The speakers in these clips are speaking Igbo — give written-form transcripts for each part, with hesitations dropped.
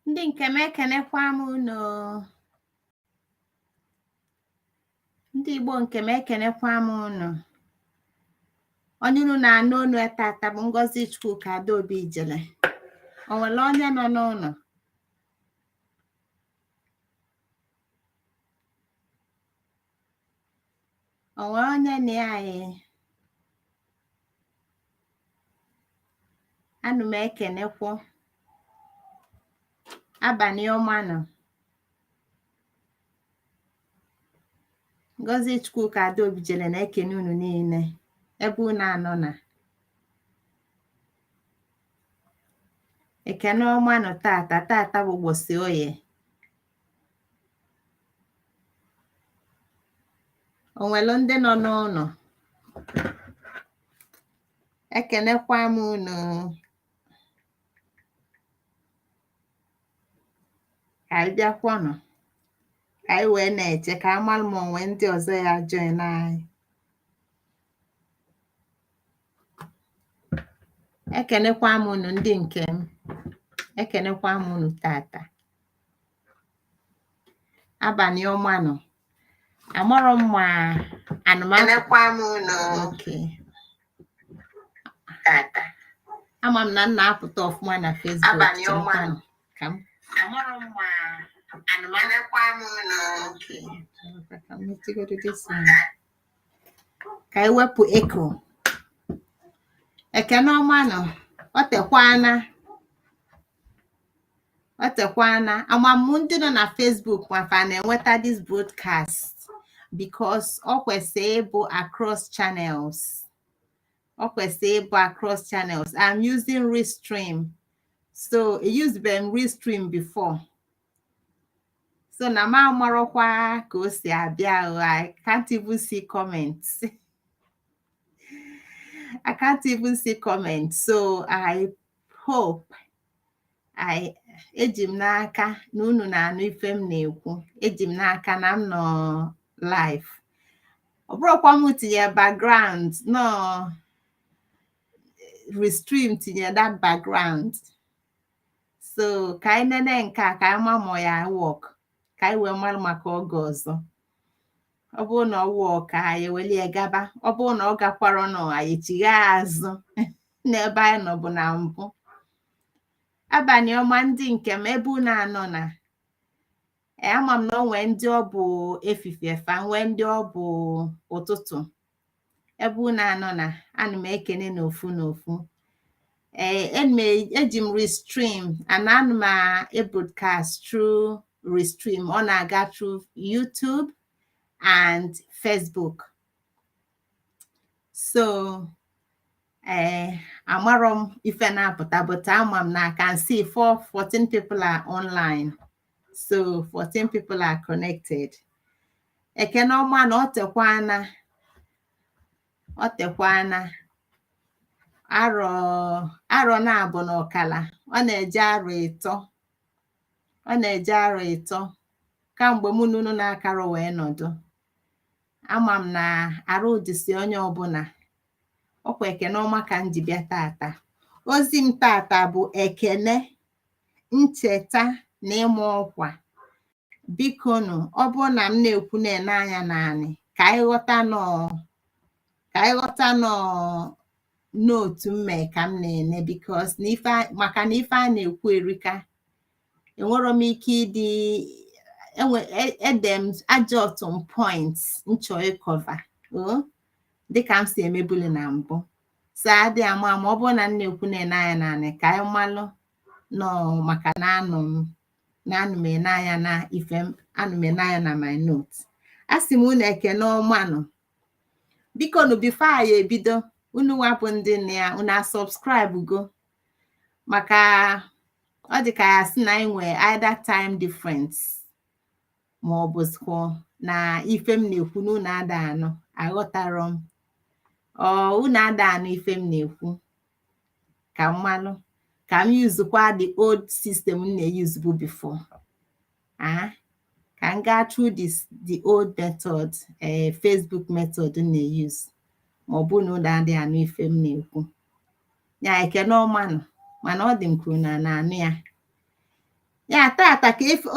Ndị nke m, ekenekwa m unu. Ndị Igbo nke m, ekenekwa m unu. Onye unu na-anụ onu tata bụ Ngozi Chukwuka Adaobi Ijele. O nwere onye nọ n'ụlọ? O nwere onye na anyị? Anụ m ekenekwo. Abalị ọma nọ. Ngozi Chukwuka Adaobi Ijele na-ekene unu niile ebe unu anọ na. Ekene ọma nọ tata. Tata bụ ụbọchị Oye. O nwere ndị nọ n'ụlọ? Ekenekwa m unu. Ka anyị bịakwanụ, ka anyị wee na-eche ka a mara ma o nwee ndị ọzọ ya join anyị. Ekenekwa m unu ndị nke m. Ekenekwa m unu tata. Abalị ọma nọ. Amarọ m ma anụmanụ. Ekenekwa m unu. Okay. Tata. Ama m na m na-apụta ọfụma na Facebook. Abalị ọma nọ. Cherekwanụ ka m. Amarọ m ma anụmanụ. Ekenekwa m unu. Okay. Ka m metigodu this one. Ka anyị wepụ echo. Ekene ọma nọ. Ọ tekwana. Ọ tekwana. Ama m ndị nọ na Facebook ma fa na-enweta this broadcast because ọ kwesịrị ịbụ across channels. Ọ kwesịrị ịbụ across channels. I'm using Restream. So I used m Restream before. So na m amarọkwa ka o si abịa o. I can't even see comments. I can't even see comments. So I hope I eji m n'aka na unu na-anụ ife m na-ekwu. Eji m n'aka na m nọ live. Ọ bụrụkwa m tinye background, no Restream tinye that background. So ka anyị nene nke a ka anyị ma ma ọ ya work, ka anyị wee mara maka oge ọzọ. Ọ bụrụ na ọ work ka anyị welie gaba. Ọ bụrụ na ọ gakwara nọ, anyị chigha azụ n'ebe anyị nọ bụ na mbụ. Abalị ọma ndị nke m ebe unu anọ na. Ee, ama m na o nwee ndị ọ bụ efifie fa, nwee ndị ọ bụ ụtụtụ. Ebe unu anọ na, ana m ekene n'ofu n'ofu. Ee, eji m Restream and ana m e-broadcast through Restream. Ọ na-aga through YouTube and Facebook. So amarọ m ife na-apụta, but ama m na I can see 14 people are online. So 14 people are connected. Ekene ọma na ọ tekwana. Ọ tekwana. Arọ arọ na-abụ na ọkala. Ọ na-eje arọ ịtọ. Ọ na-eje arọ ịtọ kamgbe mụ na unu na-akarọ wee nọdụ. Ama m na arụ dịsị onye ọbụla. Ọkwa ekene ọma ka m ji bịa tata. Ozi m tata bụ ekene, ncheta na ịma ọkwa. Bikonu, ọ bụrụ na m na-ekwu na-ene anya n'anị, ka anyị ghọta nọọ ka anyị ghọta nọọ n'otu mme ka m na-ene because na ife maka na ife a na-ekwu erika. Enwero m ike ịdị enwe ede m ajot m points m chọọ ịcover o dịka m si emebuli na mbụ. So adị ama ama ọ bụrụ na m na-ekwu na-ene anya n'anị, ka anyị malụ nọọ maka na anọ m na anụ m ene anya na ife m anụ m ene anya na my notes. A sị m unu ekene ọma nụ. Biko nụ, before anyị ebido, unu wapụ ndị na ya unu asubscribe go, maka ọ dị ka ya sị na anyị nwee either time difference ma ọ bụzikwa na ife m na-ekwu na unu ada anụ. Aghọtarọ m ọ unu ada anụ ife m na-ekwu, ka m malụ ka m yuzukwa the old system m na-eyuzubu before. Ah, ka m gaa through this the old method, Facebook method m na-use, ma ọ bụ na unu adịghị anụ ife m na-ekwu ya. Ekene ọma nụ, mana ọ dị m ka unu a na-anụ ya. Ya tata ka ife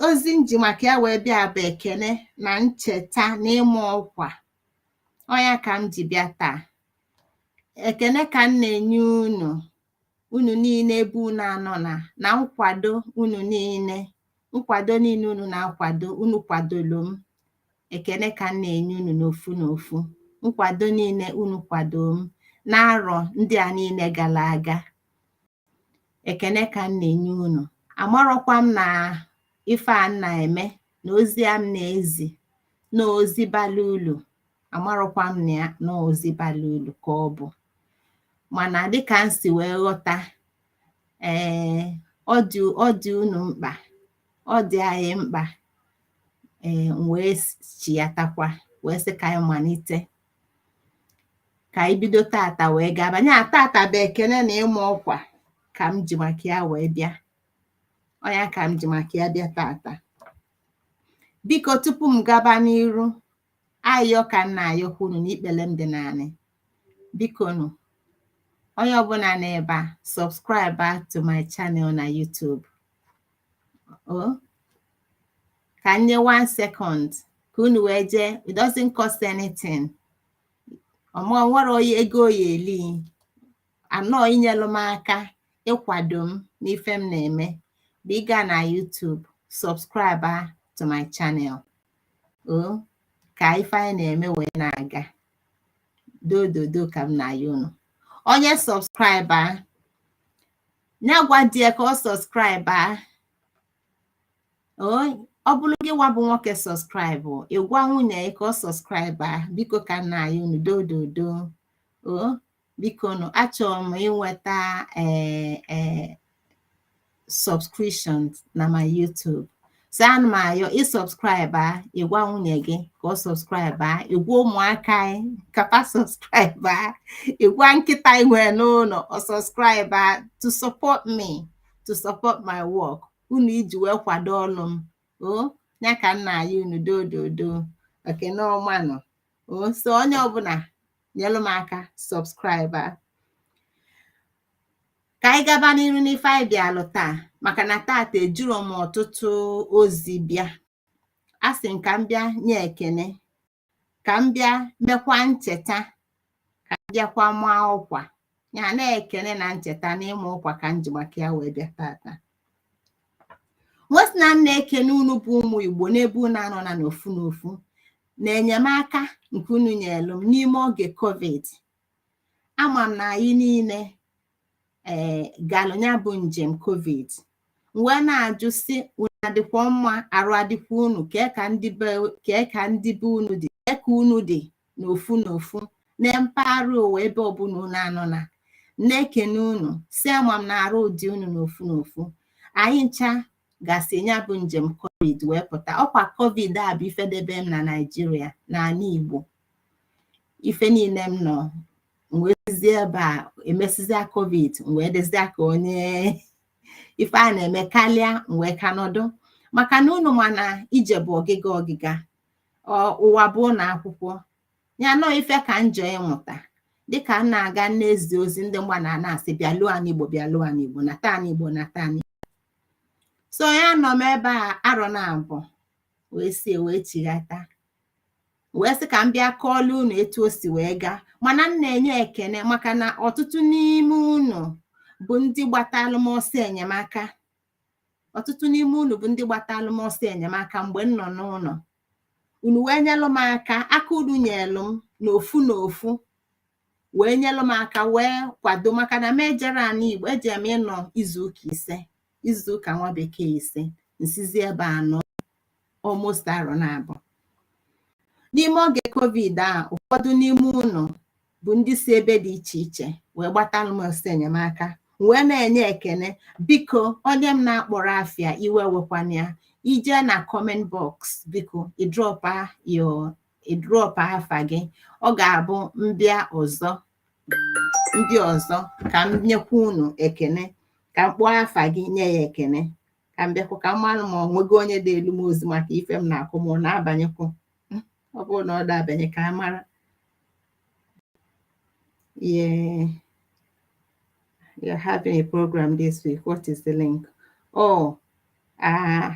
ozi nji maka ya wee bịa bụ ekene na ncheta na ịma ọkwa. Ọ ya ka m ji bịa taa. Ekene ka m na-enye unu, unu niile ebe unu anọ na nkwado unu niile, nkwado niile unu na-akwado, unu kwadolu m. Ekene ka m na-enye unu n'ofu n'ofu. Nkwado niile unu kwado m n'arọ ndị a niile gara aga. Ekene ka m na-enye unu. Amarọkwa m na ife a m na-eme na ozi a m na-ezi na ozi bara ulu. Amarọkwa m na ya na ozi bara ulu ka ọ bụ. Mana dịka m si wee ghọta, ee, ọ dị unu mkpa, ọ dị anyị mkpa, ee, m wee chiyatakwa wee sị ka anyị malite, ka anyị bido tata wee gaba. Nya tata bụ ekene na ịma ọkwa ka m ji maka ya wee bịa. Ọ ya ka m ji maka ya bịa tata. Biko, tupu m gaba n'iru, ayịyọ ka m na-ayọkwa unu na ikpele m dị naanị. Bikonu, onye ọbụla nọ ebe a, subscribe to my channel na YouTube. Oh, ka m nye one second ka unu wee jee. It doesn't cost anything. Ọmụ nwere onye ego ya eli anọ inyelu m aka ịkwado m n'ife m na-eme bụ ịga na YouTube, subscribe to my channel. Oh, ka ife anyị na-eme wee na-aga. Dododo ka m na-ayọ unu. Onye subscribe, ya gwa di ya ka ọ subscribe. Ọ bụrụ gị nwa bụ nwoke subscribe, ị gwa nwunye ya ka ọ subscribe. Biko, ka m na-ayọ unu, dododo o, biko nụ, achọrọ m inweta ee subscriptions na my YouTube. So ana m ayọ, ị subscribe a, ị gwa nwunye gị ka ọ subscribe a, ị gwa ụmụaka anyị ka fa subscribe a, ị gwa nkịta ị nwere n'ụlọ ọ subscribe a, to support me, to support my work, unu iji wee kwado ọlụ m o. Ya ka m na-ayọ unu, dododo, ekene ọma nọ o. So onye ọbụla nyelụ m aka subscribe a, ka anyị gaba n'iru n'ife anyị bịalụ taa, maka na tata ejiro m ọtụtụ ozi bịa. A sị m ka m bịa nye ekene, ka m bịa mekwa ncheta, ka m bịakwa maa ọkwa. Ya na ekene na ncheta na ịma ọkwa ka m ji maka ya wee bịa tata. Nwesị na m na-ekene unu bụ ụmụ Igbo n'ebe unu anọ na n'ofu n'ofu na enyemaka nke unu nyelu m n'ime oge COVID. Ama m na anyị niile ee galụ ya bụ njem COVID. M wee na-ajụ sị, unu adịkwa mma? Arụ adịkwa unu? Kee ka ndị be unu dị? Kee ka unu dị n'ofu n'ofu na mpaghara ụwa ebe ọbụla unu anọ na na-ekene unu, si ama m na arụ dị unu n'ofu n'ofu. Anyị ncha gasị ya bụ njem COVID wee pụta. Ọkwa COVID a bụ ife debe m na Naịjirịa, n'ala Igbo. Ife niile m nọ, m wee sizie ebe a emesizia COVID, m wee dịzịa ka onye ife a na-eme karịa, m wee ka nọdụ, maka na unu ma na ije bụ ọgịga ọgịga, ụwa bụ ụlọ akwụkwọ ya nọọ ife ka njọ ịmụta. Dịka m na-aga n'ezi ozi, ndị mgba na na-asị, "Bịa lụọ anyị Igbo, bịa lụọ anyị Igbo, nata anyị Igbo, nata anyị." So ya nọ m ebe a arọ na abụọ wee sie wee chighata, wee sị ka m bịa kọọlụ unu etu o si wee gaa. Mana m na-enye ekene maka na ọtụtụ n'ime unu bụ ndị gbatalụ m ọsọ enyemaka. Ọtụtụ n'ime unu bụ ndị gbatalụ m ọsọ enyemaka mgbe m nọ n'ụlọ. Unu wee nyelụ m aka. Aka unu nyelụ m n'ofu n'ofu wee nyelụ m aka wee kwado, maka na m ejere ana Igbo. Eje m ịnọ izuụka 5, izuụka nwa bekee 5, nsizi ebe anọ almost arọ na abụọ n'ime oge COVID a. Ụfọdụ n'ime unu bụ ndị si ebe dị iche iche wee gbatalụ m ọsọ enyemaka, wee na-enye ekene. Biko, onye m na-akpọrọ afịa, iwe wekwana ya. Ije na comment box, biko, ị drop afa gị. Ọ ga-abụ mbịa ọzọ, ndị ọzọ, ka m nyekwa unu ekene, ka m kpọọ afa gị nye ya ekene. Ka m bịakwa ka m malụ ma ọ nwego onye dị elu m ozi maka ife m na-akụ, ma ọ na-abanyekwu. Ọ bụrụ na ọ dabanye, ka a mara. Yeah, you're having a program this week. What is the link? Oh, Ah,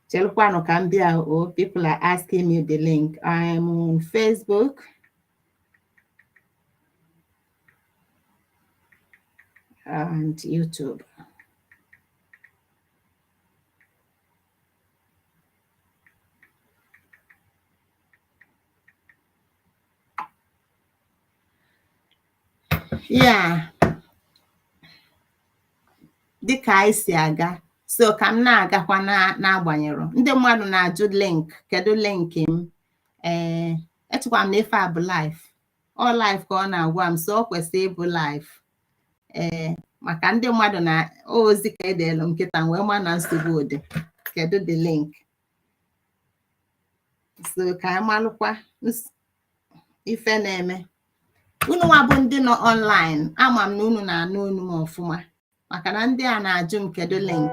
chelụkwanụ ka m bịa o. People are asking me the link. I'm on Facebook. And YouTube. Yeah. Dịka anyị si aga, so ka m na-agakwa na-agbanyere ndị mmadụ na-ajụ link, kedu link m? Ee, echekwa m na ife a bụ live. Ọ live ka ọ na-agwa m, so ọ kwesịrị ịbụ live. Ee, maka ndị mmadụ na ozi ka edelu m kịta wee ma na nsogbu dị. Kedu the link? So ka anyị malụkwa ife na-eme. Unu nwa bụ ndị nọ online, ama m na unu na-anụ olu m ọfụma, maka na ndị a na-ajụ m kedu link.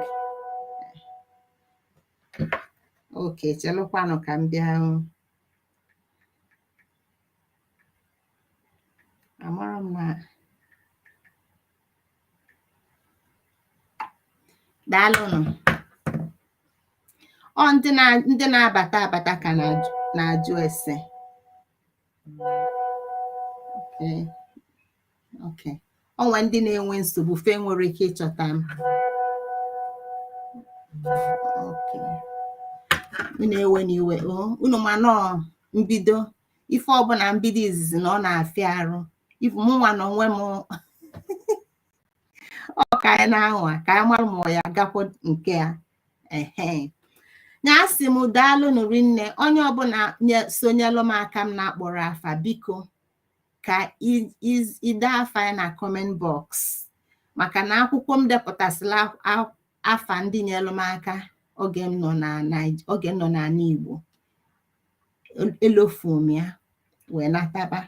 Okay, chelụkwanụ ka m bịa. Amara m na daalụnụ. Ọ ndị na-abata abata ka na-ajụ ese. Okay. Okay. O nwee ndị na-enwe nsogbu fe nwere ike ịchọta m. Okay. Unu ewe n'iwe o, unu ma nọọ mbido ife ọbụla mbido izizi na ọ na-afịa arụ. Ifu mụnwa na onwe m ọ ka anyị na-anwa ka anyị mara ma ọ ya agakwa nke a. Ehe. Nya asị m daalụnụ rinne, onye ọbụla sonyelụ m aka m na-akpọrọ afa, biko ka ide afa ya na comment box, maka na akwụkwọ m depụtasịla afa ndị nyelụ m aka oge m nọ na oge m nọ n'ala Igbo, elofu m ya wee nataba.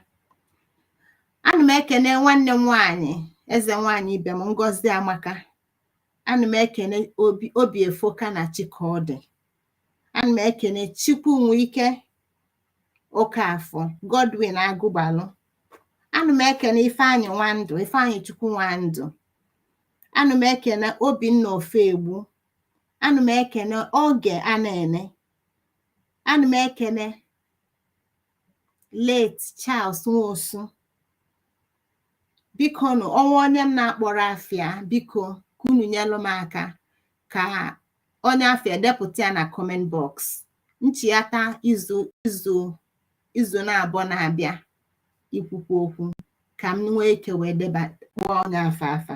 Ana m ekene nwanne m nwaanyị, eze nwaanyị ibe m, Ngozi Amaka. Ana m ekene Obi Efoka na Chikaọdị. Ana m ekene Chukwunwike Okafọ, Godwin Agụbalụ. Ana m ekene Ifeanyị Nwandụ, Ifeanyị Chukwu Nwandụ. Ana m ekene Obinna Ofegbu. Ana m ekene Oge Anene. Ana m ekene late Charles Nwosu. Biko nụ, ọnwa onye m na-akpọrọ afịa, biko ka unu nyelụ m aka ka onye afịa depụta ya na comment box. Nchiata izu izu izu na-abụọ na-abịa ikwukwu okwu ka m nwee ike wee deba kpọọ onye afa afa.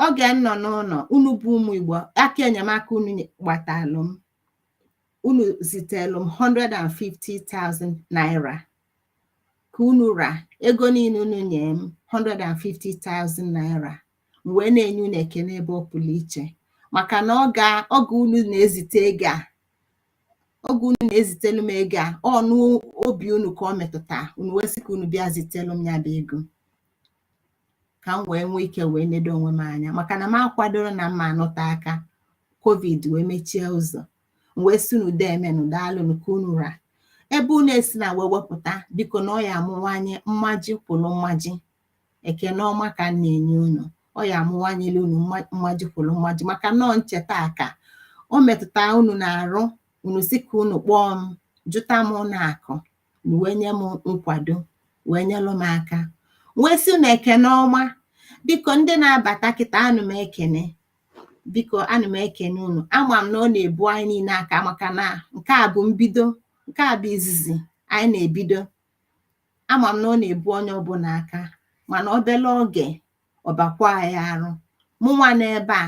Oge m nọ n'ụlọ, unu bụ ụmụ Igbo, aka enyemaka unu gbatalụ m, unu zitelụ m 150,000 naira ka unu ra ego niile unu nye m 150,000 naira. M wee na-enye unu ekene ebe ọ pụrụ iche, maka na oge unu na-ezite ego a, oge unu na-ezitelu m ego a, ọnụ obi unu ka ọ metụta, unu wee sị ka unu bịa zitelu m ya bụ ego ka m wee nwee ike wee nedo onwe m anya, maka na m akwadoro na mma anọte aka COVID wee mechie ụzọ. M wee sị unu deemenụ, daalụnụ ka unu ra ebe unu esi na wee wepụta, biko na ọ ya amụwanye mmaji kwụrụ mmaji. Ekene ọma ka m na-enye unu, ọ ya amụwanyere unu mmaji kwụrụ mmaji, maka nọọ ncheta ka o metụta unu na-arụ, unu si ka unu kpọọ m jụta m ụnụ akụ, wee nye m nkwado, wee nyelụ m aka, wee sị unu ekene ọma. Biko ndị na-abata kịta, anụ m ekene, biko anụ m ekene unu. Ama m na ọ na-ebu anyị niile aka, maka na nke a bụ mbido, nke a bụ izizi anyị na-ebido. Ama m na ọ na-ebu onye ọbụla aka, mana obere oge ọbakwa anyị arụ. Mụnwa n'ebe a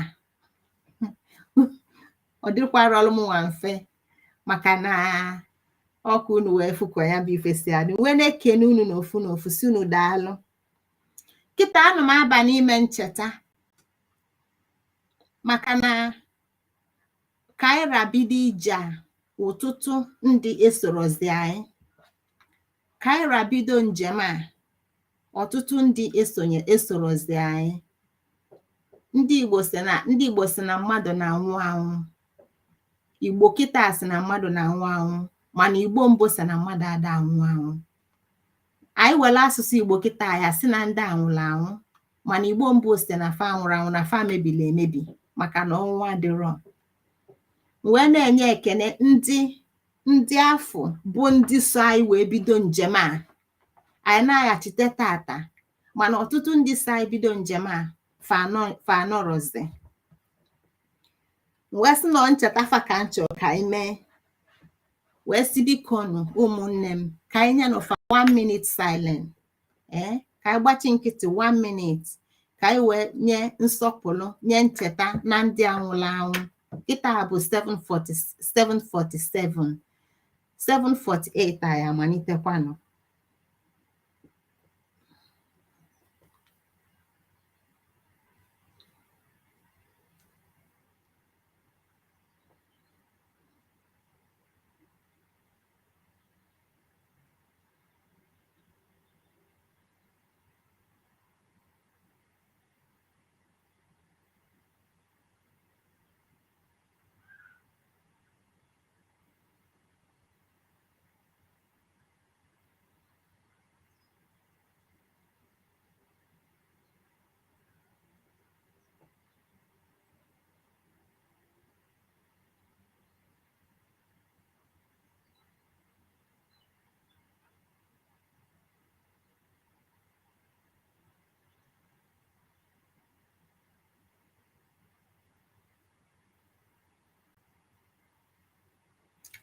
ọ dịkwara ọrụ mụnwa mfe, maka na ọkụ unu wee fụkwa ya bụ ife si adị. Wee na-ekene unu n'ofu n'ofu, si unu daalụ. Kịta anụ m aba n'ime ncheta, maka na ka anyị rabido ije a, ụtụtụ ndị esorozi anyị. Ka anyị rabido njem a, ọtụtụ ndị esonye esorozi anyị. Ndị Igbo sị na mmadụ na-anwụ anwụ. Igbo kịta sị na mmadụ na-anwụ anwụ, mana Igbo mbụ sị na mmadụ ada anwụ anwụ. Anyị were asụsụ Igbo kịta ya sị na ndị a nwụrụ anwụ, mana Igbo mbụ sị na fa nwụrụ anwụ, na fa mebiri emebi. Maka na ọnwụ adịrọ. Wee na-enye ekene ndị afụ bụ ndị so anyị wee bido njem a. Anyị na-aghachite tata, mana ọtụtụ ndị so anyị bido njem a fa anọrọzi. Wee sị na ncheta fa ka m chọrọ ka anyị mee. Wee sị, bikonu, ụmụnne m, ka anyị nye nụfa one minute silent, ee, ka anyị gbachi nkịtị one minute, ka anyị wee nye nsọpụrụ, nye ncheta na ndị a nwụrụ anwụ. Kịta bụ 7:40, 7:47, 7:48, anyị amalitekwanụ.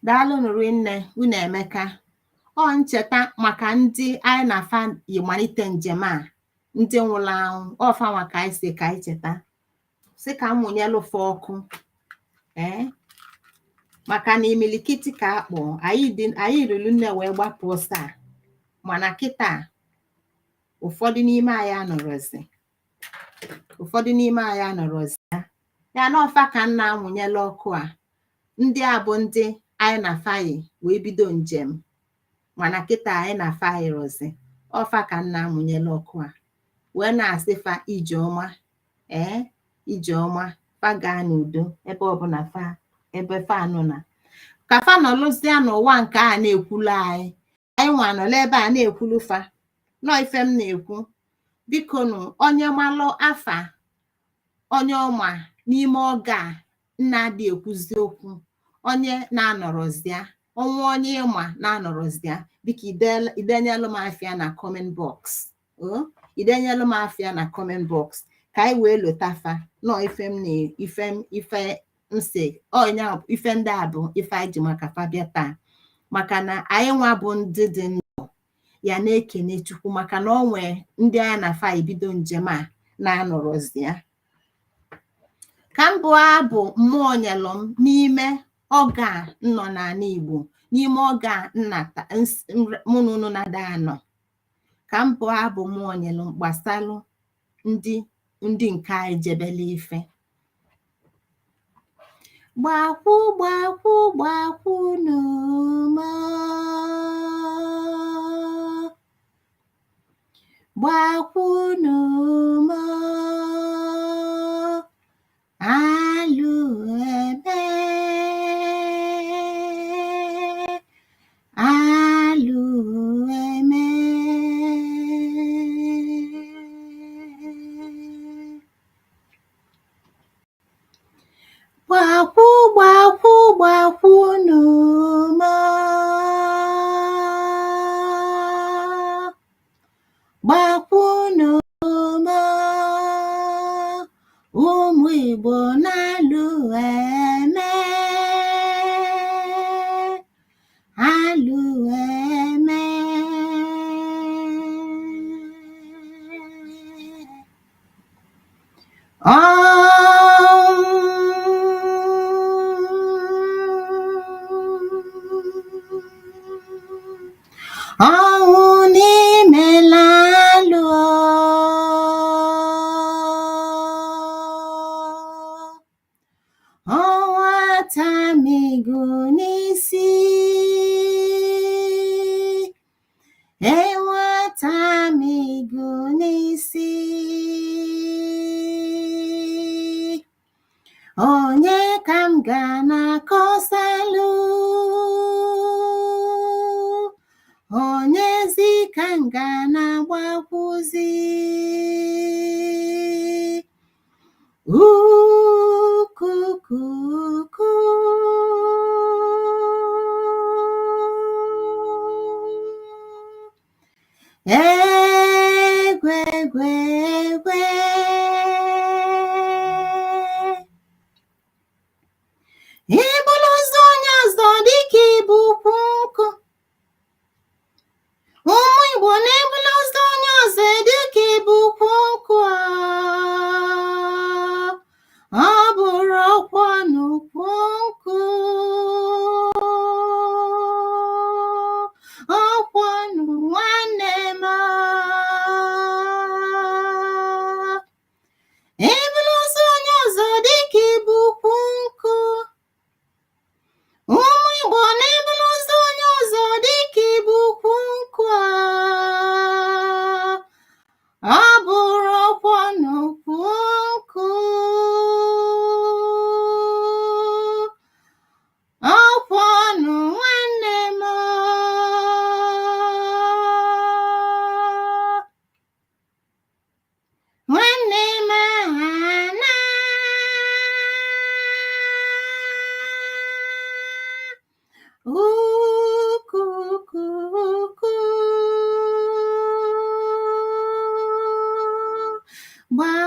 Daalụnụ rinne, unu emeka. Ọ ncheta maka ndị anyị na-afa yi malite njem a, ndị nwụrụ anwụ. Ọfanwa ka anyị si ka anyị cheta, si ka m mụnyelụ fa ọkụ, ee, maka na imilikiti ka akpọ anyị dị. Anyị ruru nne wee gbapụ ọsọ a, mana kịta ụfọdụ n'ime anyị anọrọzi, ụfọdụ n'ime anyị anọrọzi ya. Ya na ọfa ka m na-amụnyela ọkụ a. Ndị a bụ ndị anyị na fayi wee bido njem, mana kịta anyị na fayirọzi. Ọfa ka m na-amụnyela ọkụ a, wee na-asị fa ije ọma, ee, ije ọma. Fa gaa n'udo ebe ọbụla fa, ebe fa nọ, na ka fa nọlụzịa n'ụwa nke a na-ekwulu anyị. Anyị nwa nọlụ ebe a na-ekwulu fa. Nọọ ife m na-ekwu, biko nụ, onye malụ afa onye ọma n'ime oge a nna adị ekwuzi okwu, onye na-anọrọzịa ọnwụ, onye ịma na-anọrọzịa, biko idenyelụ m afịa na comment box. O idenyelụ m afịa na comment box ka anyị wee lota fa. Nọọ ife m na ife m ife m si ọnya, ife ndị a bụ ife anyị ji maka fa bịa taa, maka na anyị nwa bụ ndị dị ndụ ya na-ekene Chukwu maka na ọ nwee ndị anyị na fa ebido njem a na-anọrọzịa. Ka m bụ abụ mmụọ nyelụ m n'ime oge a nọ n'ala Igbo, n'ime oge a nnata mụ na unu na-ada anọ, ka m bụ abụ mmụọ nyelụ m gbasalụ ndị nke anyị jebele ife. Gbakwu, gbakwu, gbakwu n'ume, gbakwu n'ume, alụ eme, alụ eme. Gbakwu, gbakwu, gbakwu n'ume, gbakwu n'ume, ụmụ Igbo na-alụ eme, alụ eme. Ọnwụ, ọnwụ n'imela alụ, ọnwụ atamigo n'isi, enwe atamigo n'isi. Onye ka m ga na-akọsalụ? Onyezi ka m ga na-agbakwuzi?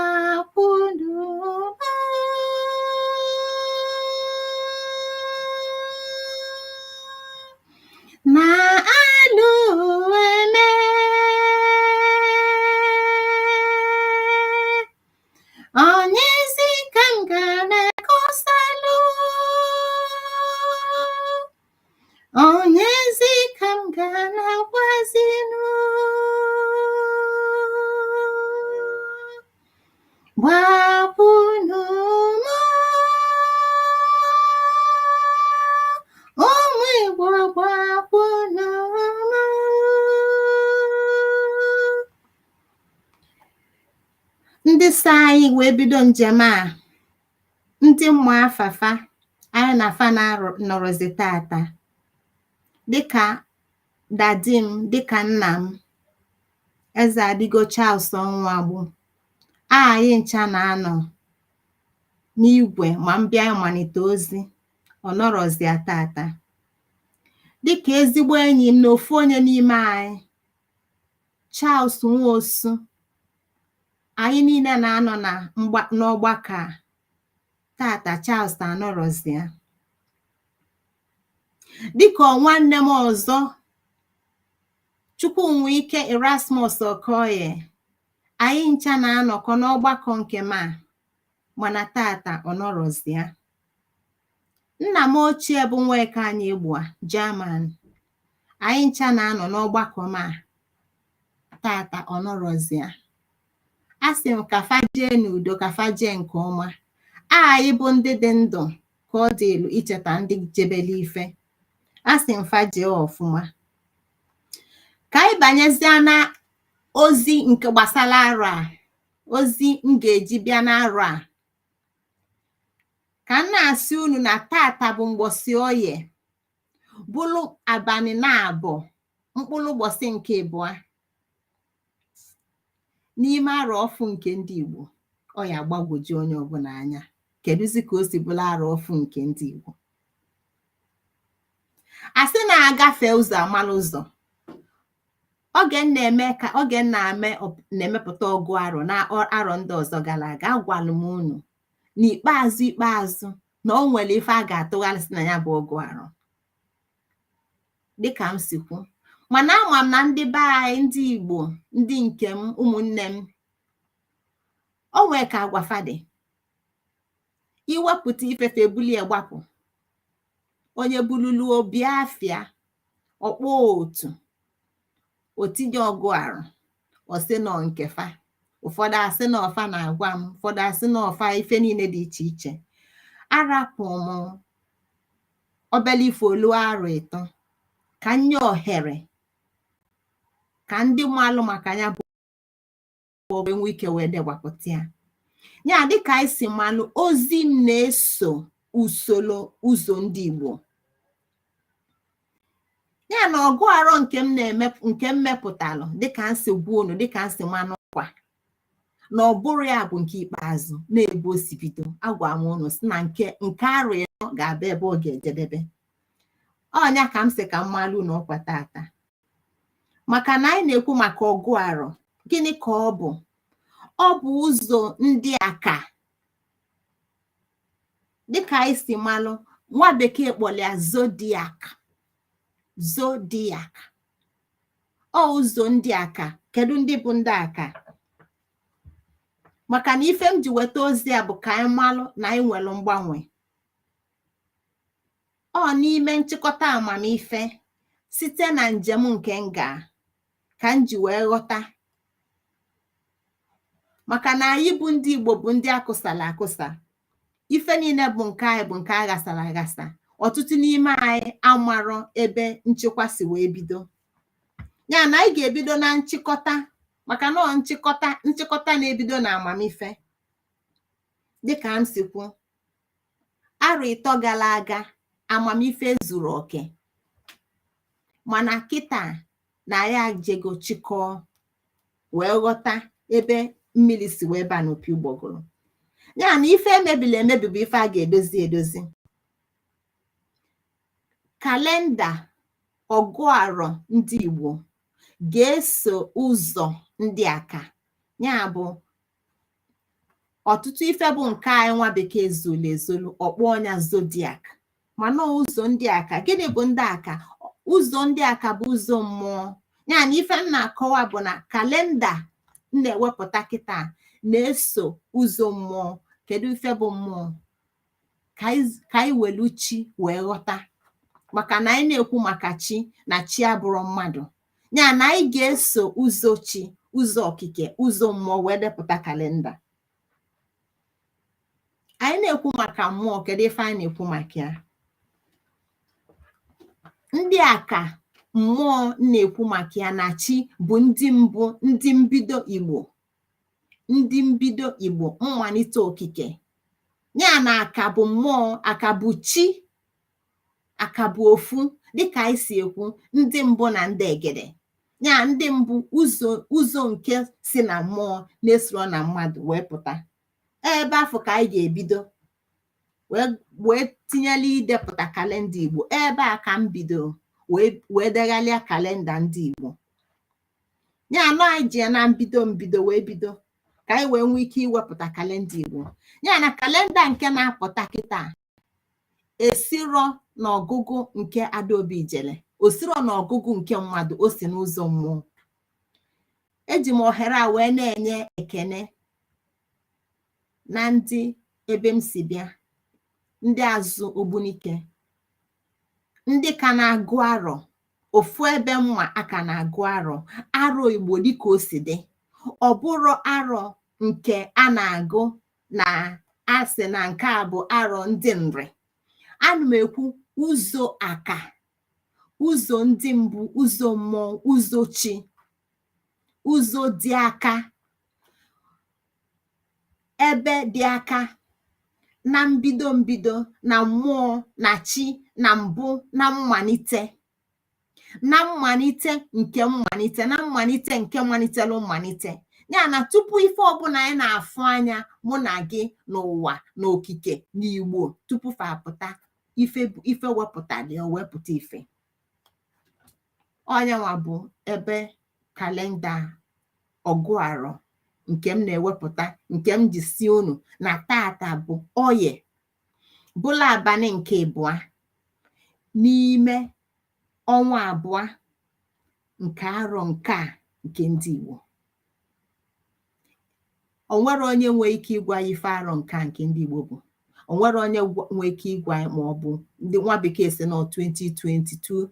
Gbakwunu na alụ eme. Onyezi ka m ga na-akọsalụ? Onyezi ka m ga na-agwazinụ? Gbakwunu m, ụmụ Igbo, gbakwunu m. Ndị so anyị wee bido njem a, ndị mmụọ afafa anyị na fa nọrọzi tata, dịka daddy m, dịka nna m, Eze Adịgo Charles Ọnwụagbụ, anyị ncha na-anọ n'igwe ma m bịa ịmalite ozi, ọ nọrọzi ya tata. Dịka ezigbo enyi m na ofu onye n'ime anyị, Charles Nwosu, anyị niile na-anọ na n'ọgbakọ a tata, Charles anọrọzi ya. Dịka nwanne m ọzọ, Chukwunwike Erasmus Okoye, anyị ncha na-anọkọ n'ọgbakọ nke m a, mana tata ọ nọrọzi ya. Nna m ochie bụ Nweke Anyaegbua German, anyị ncha na-anọ n'ọgbakọ m a, tata ọ nọrọzi ya. A sị m ka fa jee n'udo, ka fa jee nke ọma. Anyị bụ ndị dị ndụ ka ọ dị elu icheta ndị jebele ife. A sị m fa jee ọfụma. Ka anyị banyezie na ozi nke gbasara arọ a, ozi m ga-eji bịa n'arọ a. Ka m na-asị unu na tata bụ mgbọsị oye, bụrụ abalị na-abọ mkpụrụ ụbọchị nke ịbụa n'ime arọ ọfụ nke ndị Igbo. Ọ ya agbagwoju onye ọbụla anya, kedụzi ka o si bụrụ arọ ọfụ nke ndị Igbo? A sị na-agafe ụzọ amala ụzọ. Oge m na-eme ka oge m na-eme na-emepụta ọgụ arọ na arọ ndị ọzọ gara aga, agwalụ m unu n'ikpeazụ ikpeazụ na o nwere ife a ga-atụgharịsị na ya bụ ọgụ arọ, dịka m si kwu. Mana ama m na ndị be anyị, ndị Igbo, ndị nke m, ụmụnne m, o nwee ka agwa fa dị. Iwepụta ifefe ebulie gbapụ, onye bululuo bịa afịa ọkpọ otu otinye ọgụ arụ, ọsị nọ nke fa. Ụfọdụ asị na ọfa na-agwa m, ụfọdụ asị na ọfa, ife niile dị iche iche. Arapụ m obele ife olu arọ ịtọ ka m nye ohere ka ndị malụ maka ya bụ enwe ike wee degbapụta ya. Ya dịka anyị si malụ, ozi m na-eso usoro ụzọ ndị Igbo, ya na ọgụ arọ nke m na-eme, nke m mepụtalụ, dịka m si gwa unu, dịka m si manụ kwa na ọ bụrụ ya bụ nke ikpeazụ na-ebu o si bido. Agwa m unu si na nke nke arọ ịnọ ga-abụ ebe ọ ga-ejedebe. Ọnya ka m sị ka m malụ unu ọkwa tata, maka na anyị na-ekwu maka ọgụ arọ. Gịnị ka ọ bụ? Ọ bụ ụzọ ndị aka, dịka anyị si malụ, nwa bekee kpọrọ ya zodiac. Zodiac, ọ ụzọ ndị aka. Kedu ndị bụ ndị aka? Maka na ife m ji weta ozi a bụ ka anyị malụ na anyị nwere mgbanwe. Ọ n'ime nchịkọta amamife site na njem nke nga ka m ji wee ghọta, maka na anyị bụ ndị Igbo bụ ndị akụsara akụsa. Ife niile bụ nke anyị bụ nke a ghasara aghasa. Ọtụtụ n'ime anyị amarọ ebe nchịkwa si wee bido. Ya na anyị ga-ebido na nchịkọta, maka na ọ nchịkọta nchịkọta na-ebido na amamife. Dịka m si kwu, arọ ịtọ gara aga amamife zuru oke, mana kịta na ya jego chịkọọ wee ghọta ebe mmiri si wee ba n'opi ụgbọgụrụ. Ya na ife emebili emebi bụ ife a ga-edozi edozi. Kalenda ọgụ arọ ndị Igbo ga-eso ụzọ ndị aka, ya bụ Ọtụtụ ife bụ nke anyị nwa bekee zolu ezolu, ọkpọ ọnya zodiac, mana ụzọ ndị aka. Gịnị bụ ndị aka? Ụzọ ndị aka bụ ụzọ mmụọ. Ya na ife m na-akọwa bụ na kalenda m na-ewepụta kịta na-eso ụzọ mmụọ. Kedu ife bụ mmụọ? Ka anyị welu chi wee ghọta, maka na anyị na-ekwu maka chi na chi abụrụ mmadụ. Ya na anyị ga-eso ụzọ chi, ụzọ okike, ụzọ mmụọ wee depụta kalenda. Anyị na-ekwu maka mmụọ, kedu ife anyị na-ekwu maka ya? Ndị aka mmụọ na-ekwu maka ya na chi bụ ndị mbụ, ndị mbido Igbo, ndị mbido Igbo, mmalite okike. Ya na aka bụ mmụọ, aka bụ chi, aka bụ ofu, dịka anyị si ekwu ndị mbụ na ndị egede. Ya ndị mbụ, ụzọ ụzọ nke si na mmụọ na-esoro na mmadụ wee pụta. Ebe afọ ka anyị ga-ebido wee tinyela idepụta kalenda Igbo. Ebe a ka m bido wee deghalịa kalenda ndị Igbo. Ya anọ anyị ji ya na mbido mbido wee bido ka anyị wee nwee ike iwepụta kalenda Igbo. Ya na kalenda nke na-apụta kịta esiro n'ọgụgụ nke Adaobi Ijele, osiro n'ọgụgụ nke mmadụ, o si n'ụzọ mmụọ. Eji m ohere a wee na-enye ekene na ndị ebe m si bịa, ndị azụ Ogbunike, ndị ka na-agụ arọ ofu ebe mma aka na-agụ arọ, arọ Igbo dịka o si dị. Ọ bụrụ arọ nke a na-agụ na asị na nke a bụ arọ ndị nri, ana m ekwu ụzọ aka, ụzọ ndị mbụ, ụzọ mmụọ, ụzọ chi, ụzọ dị aka, ebe dị aka na mbido mbido na mmụọ na chi na mbụ, na mmalite, na mmalite nke mmalite, na mmalite nke malitelu mmalite. Ya na tupu ife ọbụla anyị na-afụ anya, mụ na gị, n'ụwa na okike na Igbo, tupu fa apụta, ife ife wepụtara ya, wepụta ife onyenwa bụ ebe kalenda ọgụ arọ nke m na-ewepụta, nke m ji si unu na tata bụ oye, bụla abalị nke ịbụa n'ime ọnwa abụọ nke arọ nke a nke ndị Igbo. O nwere onye nwee ike ịgwa ya ife arọ nke a nke ndị Igbo bụ? O nwere onye nwee ike ịgwa ya? Ma ọ bụ ndị nwa bekee si nọ 2022,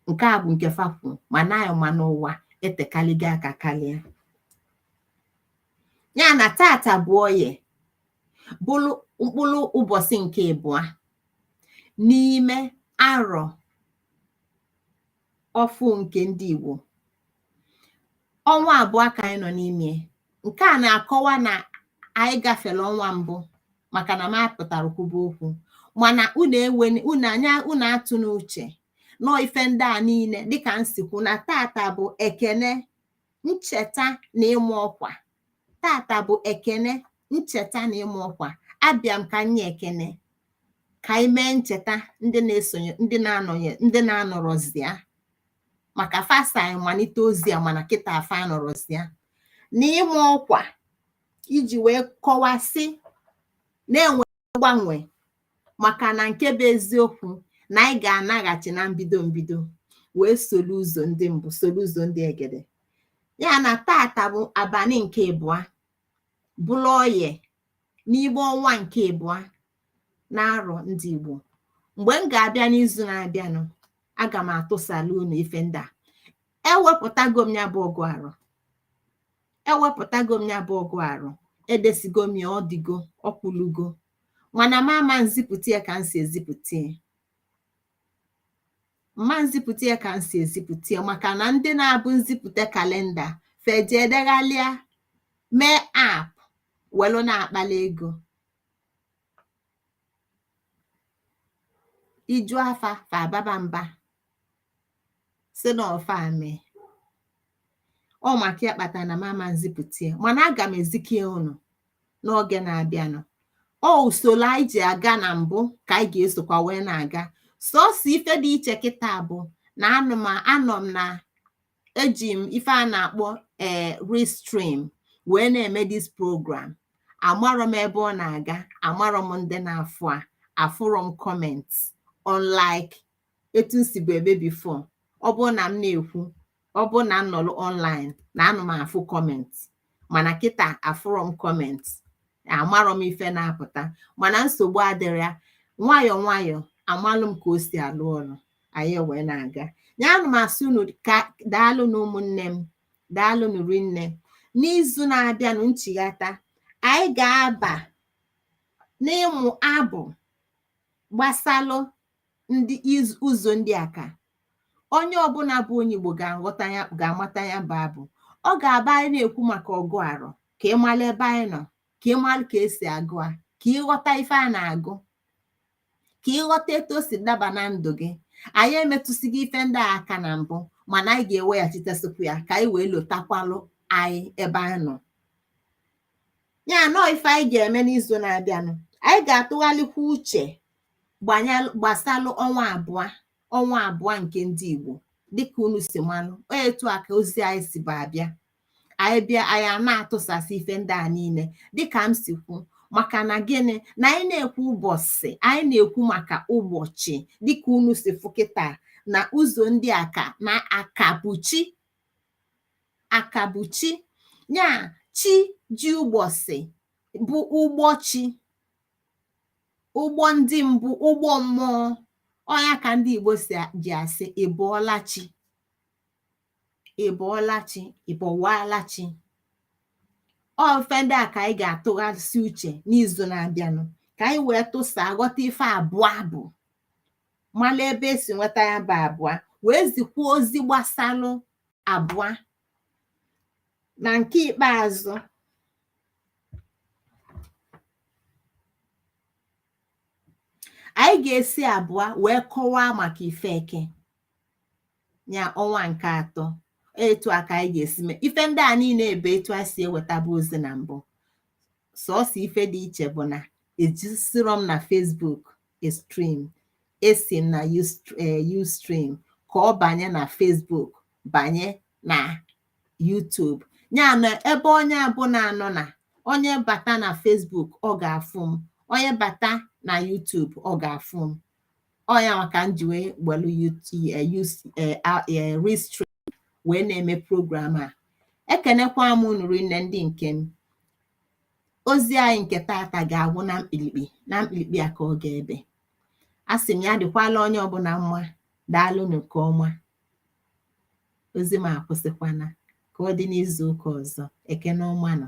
nke a bụ nke fakwu, mana anyị ma n'ụwa etekaligo aka karịa. Ya na tata bụ oye, bụrụ mkpụrụ ụbọchị nke ịbụa n'ime arọ ọfụ nke ndị Igbo. Ọnwa abụọ ka anyị nọ n'ime. Nke a na-akọwa na anyị gafere ọnwa mbụ, maka na m apụtara kwuba okwu, mana unu ewe unu anya, unu atụ n'uche nọọ ife ndị a niile. Dịka m si kwu, na tata bụ ekene ncheta na ịmụ ọkwa. Tata bụ ekene ncheta na ịmụ ọkwa. Abịa m ka nye ekene, ka anyị mee ncheta ndị na-esonye, ndị na-anọnye, ndị na-anọrọzi ya, maka fasa anyị malite ozi a, mana kịta afa anọrọzi ya, na ịmụ ọkwa iji wee kọwasị na-enwe mgbanwe, maka na nke bụ eziokwu na anyị ga-anaghachi na mbido mbido wee soro ụzọ ndị mbụ, soro ụzọ ndị egede. Ya na tata bụ abalị nke ịbụa, bụrụ oye n'ime ọnwa nke ịbụa na-arọ ndị Igbo. Mgbe m ga-abịa n'izu na-abịanụ, aga m atụsala unu ife ndị a. Ewepụtago m ya bụ ọgụ arọ, ewepụtago m ya bụ ọgụ arọ, edesigo m ya, ọ dịgo, ọkwụlugo, mana m ama nzipụta ya ka m si ezipụta ya, mma nzipụta ya ka m si ezipụta ya, maka na ndị na-abụ nzipụta kalenda feje edeghalịa mee app welu na-akpali ego iju afa fa ababa mba si na ọfa mee ọ. Maka ya kpatara na m ama nzipụta ya, mana aga m ezike unu n'oge na-abịanụ. Ọ usoro anyị ji aga na mbụ ka anyị ga-esokwa wee na-aga. Sọsọ ife dị iche kịta bụ na anọ m na eji m ife a na-akpọ restream wee na-eme this program. Amarọ m ebe ọ na-aga, amarọ m ndị na-afụ a, afụrọ m comment, unlike etu m si bụ eme before. Ọ bụrụ na m na-ekwu, ọ bụrụ na m nọrọ online na anụ m afụ comment, mana kịta afụrọ m comment, amarọ m ife na-apụta. Mana nsogbu adịrị ya, nwayọọ nwayọọ amalụ m ka o si alụ ọrụ anyị wee na-aga ya. Anụ m asị unu ka daalụ na ụmụnne m, daalụ nụ rinne. N'izu na-abịanụ, nchighata, anyị ga-aba n'ịmụ abụ gbasalụ ndị ụzọ ndị a ka onye ọbụla bụ onye Igbo ga-aghọta ya, ga-amata ya bụ abụ. Ọ ga-aba anyị na-ekwu maka ọgụ arọ, ka ị mara ebe anyị nọ, ka ị mara ka esi agụ a, ka ịghọta ife a na-agụ, ka ịghọta etu o si daba na ndụ gị. Anyị emetụsigo ife ndị a aka na mbụ, mana anyị ga-eweghachitasịkwu ya ka anyị wee lotakwalụ anyị ebe anyị nọ. Ya nọọ ife anyị ga-eme n'izu na-abịanụ, anyị ga-atụgharịkwa uche gbasalụ ọnwa abụọ, ọnwa abụọ nke ndị Igbo. Dịka unu si malụ, etu a ka ozi anyị si bụ abịa. Anyị bịa, anyị a na-atụsasị ife ndị a niile dịka m si kwu. Maka na gịnị? Na anyị na-ekwu ụbọchị, anyị na-ekwu maka ụbọchị, dịka unu si fụ kịta na ụzọ ndị a ka na akabuchi, akabuchi ya chi ji ụbọchị bụ ụgbọchi, ụgbọ ndị mbụ, ụgbọ mmụọ. Ọnya ka ndị Igbo si ji asị ịbọọla chi, ịbọọla chi, ịbọwaala chi. Ọ ife ndị a ka anyị ga-atụghasị uche n'izu na-abịanụ, ka anyị wee tụsaa ghọta ife abụọ bụ mala ebe esi nweta ya bụ abụọ, wee zikwa ozi gbasalụ abụọ. Na nke ikpeazụ, anyị ga-esi abụọ wee kọwaa maka ife eke ya, ọnwa nke atọ. Etu a ka anyị ga-esi mee ife ndị a niile bụ etu a si ewetaba ozi na mbụ. Sọọsọ ife dị iche bụ na ejisiro m na Facebook stream, esi m na Ustream ka ọ banye na Facebook, banye na YouTube. Ya na ebe onye abụna anọ na onye bata na Facebook ọ ga-afụ m, onye bata na YouTube ọ ga-afụ m. Ọ ya maka m ji wee gbelu Restream wee na-eme program a. Ekenekwa m unu rinne, ndị nke m. Ozi anyị nke tata ga-agwụ na mkpirikpi, na mkpirikpi a ka ọ ga-ebe. A sị m ya dịkwala onye ọbụla mma. Daalụnụ nke ọma. Ozi m akwụsịkwana ka ọ dị n'izu ụka ọzọ. Ekene ọmanụ.